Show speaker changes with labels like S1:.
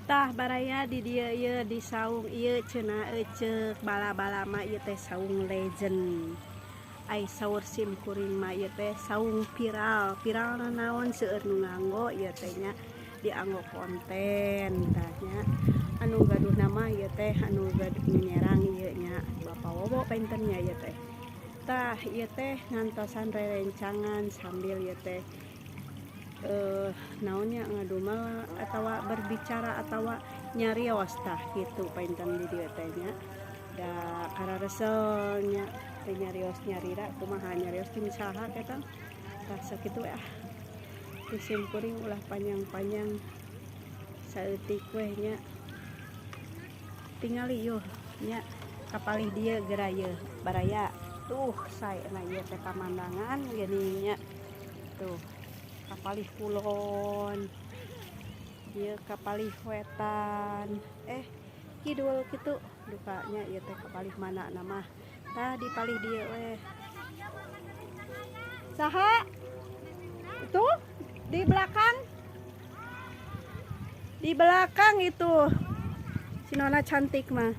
S1: Tah, baraya, di dieu ieu di saung ieu cenah ceuk bala-bala mah ieu teh saung legend. Ai saur sim kuring mah ieu teh saung viral. Viral naon? Seueur nu nganggo ieu teh nya, dianggo konten tah nya. Anu gaduh nama ieu teh, anu gaduh nyerang ieu nya, Bapak Wowo panginten nya ieu teh. Tah, ieu teh ngantosan rerencangan sambil ieu teh naonnya, ngadumel atawa berbicara atawa nyarios. Tah, kitu panginten di dieu teh nya. Da kararesel nya teh nyarios nyarira, kumaha nyarios jeung saha eta. Tah, sakitu we ah ti sim kuring, ulah panjang-panjang, saeutik we nya. Tingali yuh nya, kapalih dieu geura yeuh, baraya. Tuh, saena ieu teh pamandangan geuning nya. Tuh, kapalih kulon ieu, kapalih wetan, eh, kidul kitu dukanya ieu teh kapalih mana nama. Tah, di palih dieu we. Saha itu di belakang? Di belakang itu si nona cantik mah.